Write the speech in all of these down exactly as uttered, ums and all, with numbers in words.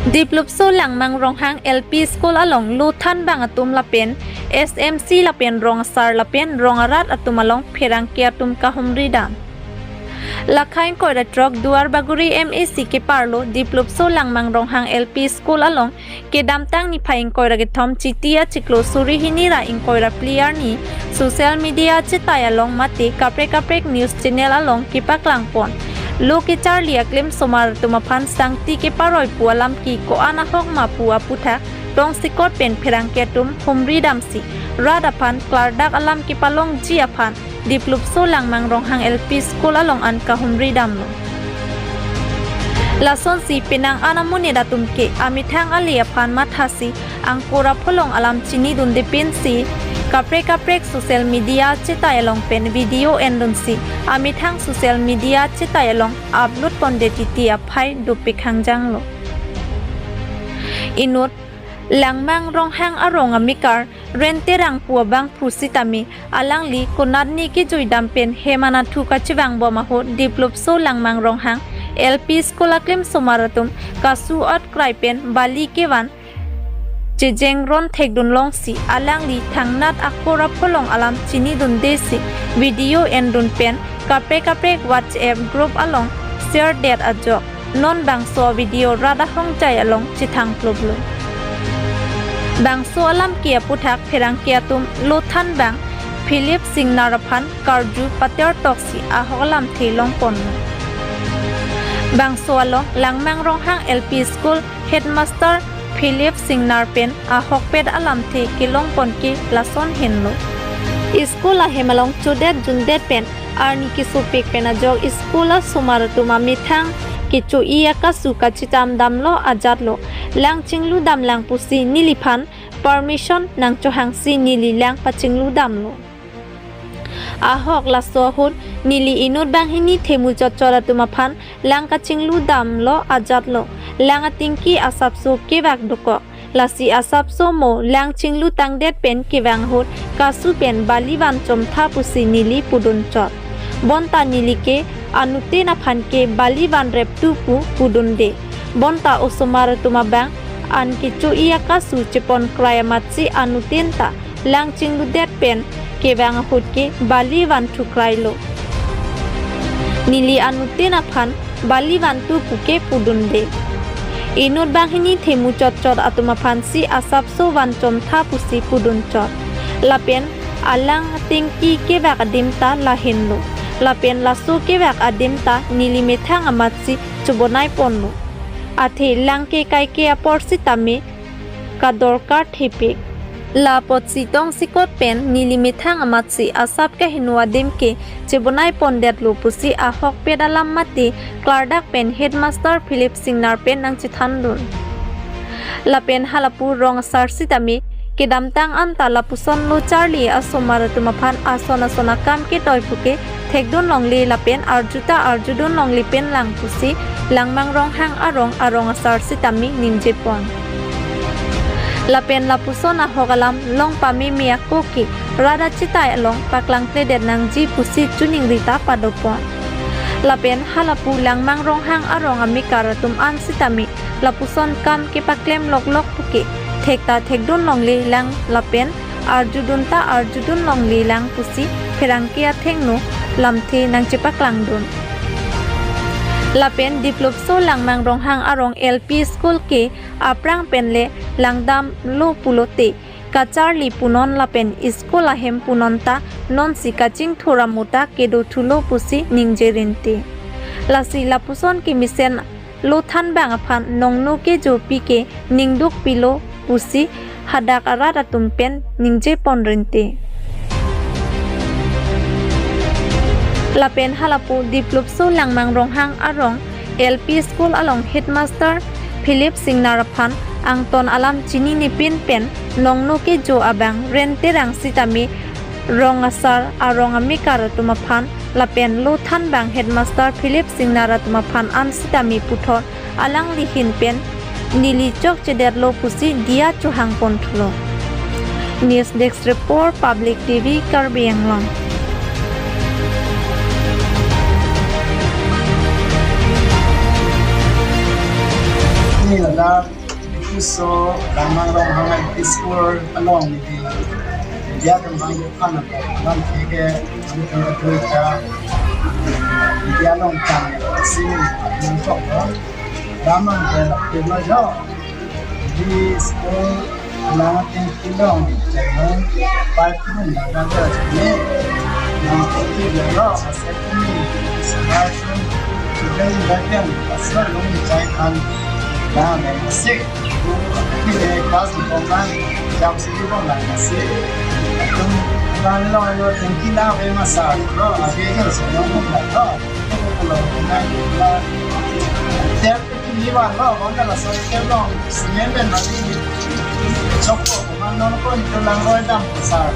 Diplupso Langmang Ronghang L P School along lothan bang atum lapen S M C lapen rong asar lapen rong arat atum along pherangke atum kahumri dam. Lakha ingkoi ra throk Duar Bagori M A C keparlo Diplupso Langmang Ronghang L P School along kedamtang niphai ingkoi ra kethom Chiti achiklo suri hini ra ingkoi ra phli arni social media achetai along mate kaprek kaprek news channel along kepaklang pon lo kecharli aklim osomar atum aphan sangti keparoi pu alam ke ko-an ahok ma pu aputhak tongsekot pen pherangke atum humri damsi rat aphan klardak alam kepalongji aphan Diplupso Langmang Ronghang L P School along an kahumri damlo. Lasonsi penang an amonit atum ke amethang ale aphan mathasi angkor apholong alam chinidunde pensi kaprek kaprek social media achetai along pen video endunsi amethang social media achetai along upload pondet titi aphai dopik hangjanglo. Inut Langmang Ronghang arong amekar Rente Rangpu abangphu sitame alangli konatne kejui dam pen hem anatthu kachevang bom ahut Diplupso Langmang Ronghang L P School aklim osomar atum kasu-ot krai pen bali kevan chejeng ron thekdun longsi alangli thangnat akor apholong alam chinidundesi video endun pen kaprek kaprek WhatsApp group along share det ajok non bangso video rat ahongjai along chethang ploplo. Bangso alam ke aputhak pherangke atum lothan bang Philip Singnar aphan karju pater toksi ahok alamthe longponlo. Bangso along Langmang Ronghang L P School Headmaster Philip Singnar pen ahokpet alamthe kelongpon ke lason henlo. School ahem along chodet jundet pen arni kesopik pen ajok school asomar atum amethang kecho-i akasu kachetam damlo ajatlo lang chinglu damlang pusi neliphan permission nangchohangsi neli lang pachinglu damlo. Ahok laso ahut neli inut banghini themu chotchot atum aphan lang kachinglu damlo ajatlo lang atingki asapso kevak dokok. Lasi asapso mo lang chinglu tangdet pen kevang ahut kasu pen bali van chomtha pusi neli pudun chot. Bonta neli ke anuten aphan ke bali van rep tu pu pudunde. Bonta osomar atum abang an kecho-i akasu chepon krai amatsi anuten ta lang chingludet pen kevang ahut ke bali van thukrailo. Neli anuten aphan bali van tu puke pudunde. Inut banghini themu chotchot atum aphansi asapso van chomtha pusi pudun chot. Lapen alang atingki kevak adim ta lahenlo. Lapen laso kevak adim ta neli methang amatsi chobonai ponlo. Athe lang ke kaike apor sitame kadorkar thepik. La apotsi tongsekot pen neli methang amatsi asap kaheno adim ke chebonai pondetlo pusi ahokpet alam mate klardak pen Headmaster Philip Singnar pen nangchethandun. Lapen halapu rong asar sitame kedamtang anta lapuson lo charli asomar atum aphan ason ason akam ketoi puke thekdun longle lapen arjuta arjudun longle pen lang pusi Langmang Ronghang arong arong asar sitame ningjepon. Lapen lapuson ahok alam long pameme ako ke rat achetai along paklangkledet nangji pusi chuning rita padopon. Lapen halapu Langmang Ronghang arong amekar atum an sitame lapuson kam kepaklem loklok puke thekta thekdun longle lang lapen arjudun ta arjudun longle lang pusi pherangke athengno lamthe nangchepaklangdun. Lapen Diplupso Langmang Ronghang arong L P School ke aphrang penle langdamlo pulote kacharli punon lapen school ahem punon ta nonsi kachingthur amuta kedo thulo pusi ningje rinte. Lasi lapuson kemesen lothan bang aphan nongno kejo pike ningduk pilo pusi hadak arat atum pen ningjepon rinte. Lapen halapu Diplupso Langmang Ronghang arong L P School along Headmaster Philip Singnar aphan angton alam chinine pin pen nongno kejo abang Rente Rang sitame rong asar arong amekar atum aphan lapen lothan bang Headmaster Philip Singnar atum aphan an sitame puthot alangli ahin pen neli chokchedetlo pusi diya chohang ponthulo. News Desk Report, Public T V, Karbi Anglong. Kuso Rama Ronghang L P School along neli media kembang depan apa lam theke, kami tengah duit ya, media along tang ya, sini nangkok ya. Rama ke la pilo jo. Di school alang tengki along jangan five room na ada je. Nang tengki along asal ini semua room sudah dibagian asal room cai kan. Nah, memang sih. Kini kas di koman jam sini kong lang masih. Tum kan lo lo tengki na be masa lo agi ke semua kong lang lo. Kalau kena lo tiap kini wan lo kong kalau saya tiap lo semen ben lagi. Chokpo koman non kong itu lang roi dam besar.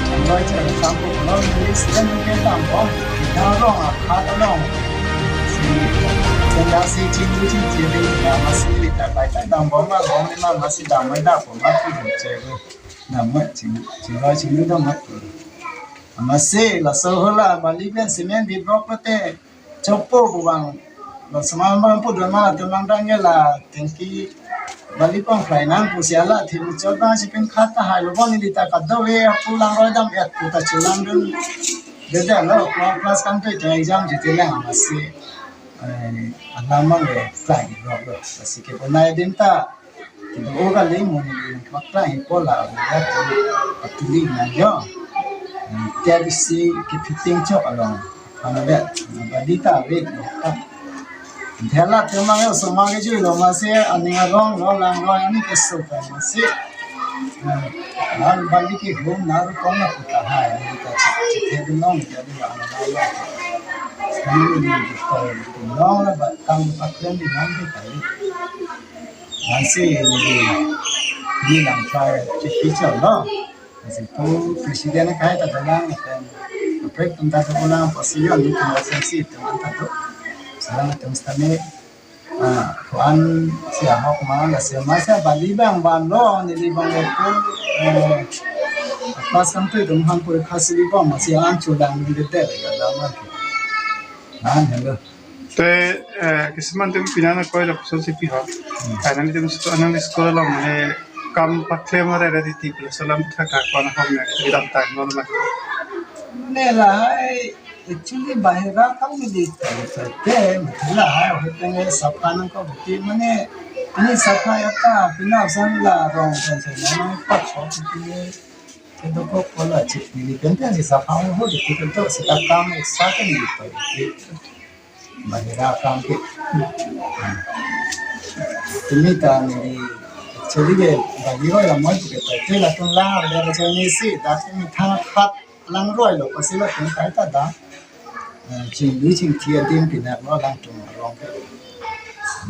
Lang roi cek dam ko lo ni semen ke dam ko. Yang rong akat lo. Si tengah si cing cing cing ya masih lita pai pai dam bom ma bom ma masih dam mai dam bom ma tu dum che ko. Dam mai cing cing roi cing dam mai tu. Masih laso hala bali pen semen di brok ko te chokpo ko bang. Lo seman bang pu dun ma tu mang dang ya la tengki bali pang fly nang pu si ala thi mu chok bang si pen khat ta hai lo bang ni lita kat do le pu lang roi dam et pu ta chulang dun. Dede lo class kan tu exam ji te lang masih. Eh, alam mang le fly di brok lo. Masih ke bonai din ta. Kita oga le mo ni mak fly po la ya tu atuling na jo. Tiap isi ke fitting chok along. Ano le, bali ta ave. Thela te mang yo so mang ke jui lo masih aning arong lo lang lo ani ke so ka masih. Lang bali ke hum na ru kong na puta hai ni ta chi chi the dun long ya dun lang lo. Ani ni ni ko long la ba kang pa kren di nang di ta ni. Masih ni ni lang fly chi chi chok lo. Masih tu president kai ta dalang kan. Prek tum ta ko lang position ni tum masih si tum ta tu. Salam tum stame. Ah, kuan si ahok ma la si ma si bali bang ban lo ni li bang le tu. Eh, pas kan tu tum hang pur khasi li bang masih an chulang ni de de ga la ma. Nan hello. Te, eh, kisiman te pina na koi la puson si pi ho. Karena itu mesti anak di sekolah lo mane kam paklem ada di T V salam thaka kona hom ne di dam tang non ma. Mane lahai actually bahira kam ni di te lahai hote nge sapha nang ko bukti mane ni sapha ya ta pina san la rong san san na pa so bukti ni ke do ko kola chip ni pen pen si sapha ho di ke do si ta kam extra ke ni pa. Bahira kam ke. Tumi ta ni actually ke bagi roi la moi ke ta te la tun la da ra choi ni si da tumi thang khat lang roi lo pasi la tun kai ta da. Eh, ching dui ching thi adim pina lo lang tum rong ke.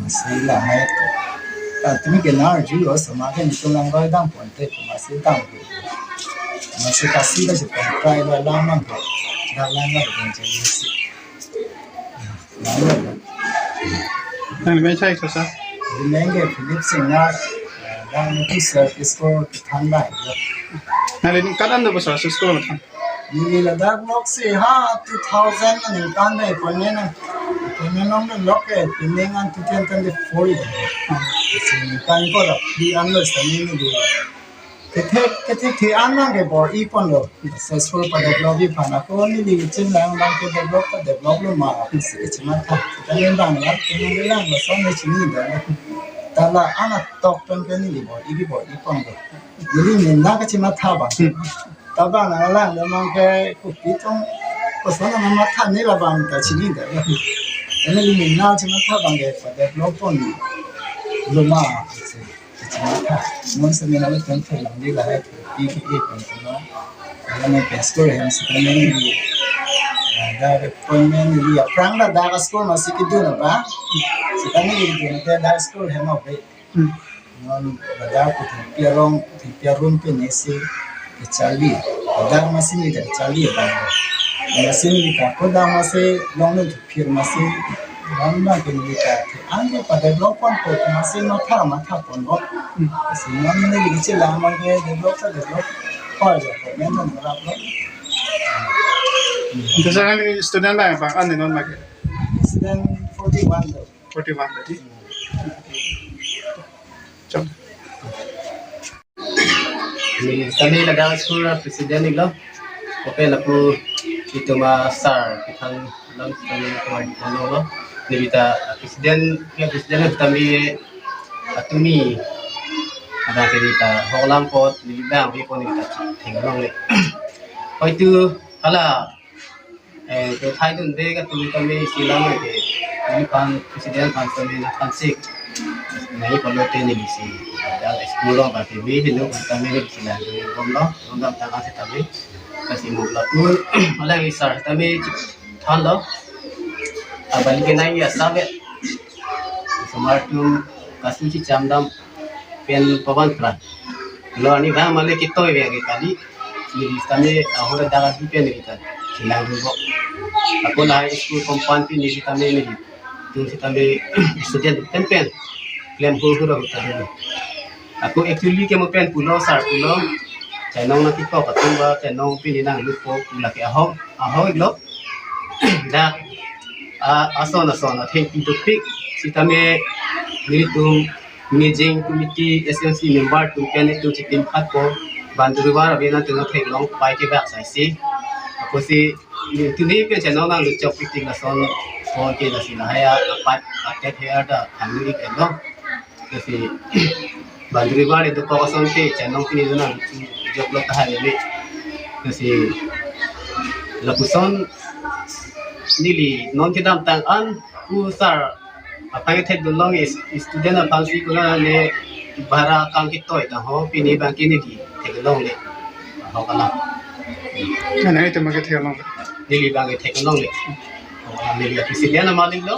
Masih lahai. Ta tumi ke na ju lo sama ke ni tun lang roi dam pon te masih dam. Masih kasi ka si pon kai la lang mang ke. Da lang lang ke choi ni si. Nang men chai ko sa? Nang ke Philip Singnar, dan itu service ko than ba. Nang ni kan anda besar service ko than. Ni ladak nok si ha two thousand ni kan ba ko ne na. Ko ne nong nok ke pining an two thousand twenty-four. Si kan ko da di an lo sa ni ni. Kethek, kethek the an nang ke bor-i pon lo. Successful pa develop-i phan ako ni li chin lang lang ke develop ta develop lo ma. Si ke chima tha. Kali bang la, kali lang la sa ni chini da. Ta la ana tok pen ke ni li bor-i bi bor-i pon lo. Ni li ni na ke chima tha ba. Ta ba na lang la mang ke ku pi tong. Ko sa na ma tha ni la bang ta chini da. Ni li ni na chima tha bang ke pa develop pon lo ma. Si. Mon seminar lo tun thek di lahai pi ki e pon tun lo. Lalu ni pen school hem si kami ni, ah, da appointment ni aphrang da da school masih kidun apa? Si kami ni kidun te da school hem apa? Hmm. Non da da ku thengpi arong, thengpi arum pen ni si kacharli. Da masih ni da kacharli apa? Masih ni ka ko da masih long ni phir masih bang bang ke ni ka the an ke pa develop pon ko masih matha matha pon bo. Hmm. Si non ni ni che la ma ke develop ta develop pa jo ko men non rap lo. Itu sekarang ni student lah yang pakai ni non ma ke. Student forty-one lo. Forty-one tadi. Neli sitame ladak school president iklo. Oke, lapu itum a sir kethang alam sitame kawai kono lo. Neli ta president, ya president sitame atumi ada ke ta hoklang apot neli bang wi pon neli ta theklongle. Hoitu hala eh, to thai dun de ka tumi tami si lang ke, neli aphan president aphan tumi na aphan sik. Nai polo te neli si. Dal school lo ba ke bi hinu aphan tumi neli si lang ke bom lo, bom dam tang si tami. Kasi mo lapu, ala ni sir tami than lo. Abang ke nai ya sabe. Osomar atum kasu si cham dam pen pavan pran. Lo ani bang male kitoi ve ke kali. Neli sitame ahora daga di pen neli ta. Silang dun bo. Ako la high school compound pen neli sitame nelitum sitame student pen pen klem hur hur ahut ta dun. Ako actually ke mo pen pulo sir pulo. Chainong nangkikok atum ba chainong pini nanglupo pu lake ahok ahok lo. Dak a ason ason athengpi dopik sitame nelitum managing committee S M C member atum pen itum chitim khat po bandurivar ave nangtum theklong pai kevak sai si. Ako si tuni pen chainong nangluchok pitik lason phone ke lasi lahai apat atet her da thangnuri ke lo. Lasi bandurivar itum kok ason ke chainong pini nangluchok lo tahai le. Lasi lapuson neli non kedamtang an pu sir aphan kethek dun long is student aphan si konane bhara akam kitoi ta ho pini bang ke neli theklongle. Ho kala. Nana itu makai theklong. Neli bang ke theklongle. Ho kala neli president ama ning lo.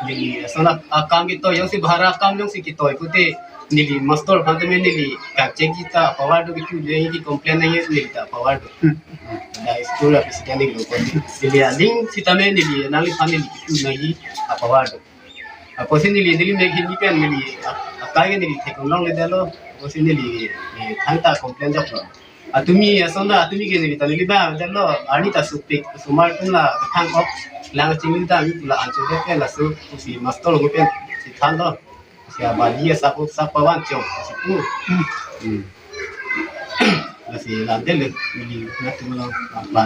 Neli asona akam kitoi jongsi bhara akam jongsi kitoi pute neli master aphan tame neli kachek kita power do kitu le ki complain nai neli ta power do. Hmm. Da school a president neli lo ko. Neli aling sitame neli nangliphan neli kitu nai a power do. Apotsi neli neli mek hini pen neli a- akai ke neli theklongle dalo. Apotsi neli eh, thangta complain jok lo. Atumi asonda atumi ke neli ta neli ba dalo. Arni ta supik osomar atum la thang ok lang chingin ta mi la anchot ke laso si master lo pen si than lo. Si abadi asap sap pavan chong si pu. Hmm. Lasi la dele neli natum lo apa.